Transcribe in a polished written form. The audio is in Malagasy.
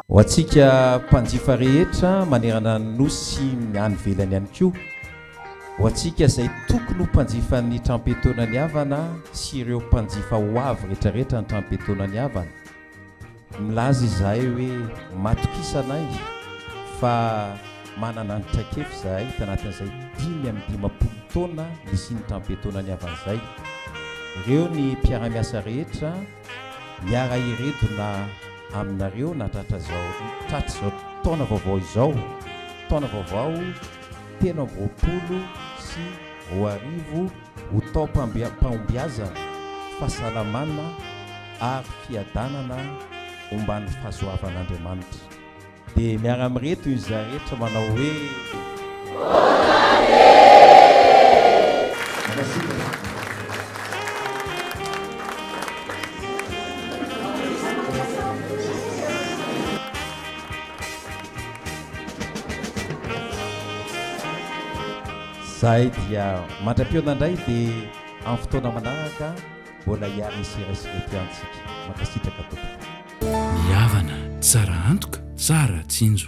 Ho antsika mpanjifa rehetra manerana ny Nosy sy ny any ivelany ihany koa, ho antsika izay tokony ho mpanjifan'ny Trampietoana Ny Havana sy ireo mpanjifa ho avy rehetrarehetra ny Trampietoana Ny Havana, milaza izahay hoe matokisa anay fa manana ny traikefa izahay tanatin'izay 55 taona nisian'ny Trampietoana Ny Havana izay. Ireo ny mpiara-miasa rehetra. Miara-hiredona aminareo nahatratra izao tratra izao taona vaovao izao, taona vaovao 2023 ho taom-pahombiazana, fahasalamana ary fiadanana omban'ny fahasoavan'Andriamanitra. Dia miara-mireto izay rehetra manao hoe. Mankasitraka. Zahay dia mandra-pihaona indray dia amin'ny fotoana manaraka mbola hiara-hiserasera eto ihany tsika. Mankasitraka tompoko. Mihavana, tsara antoka, tsara tsinjo.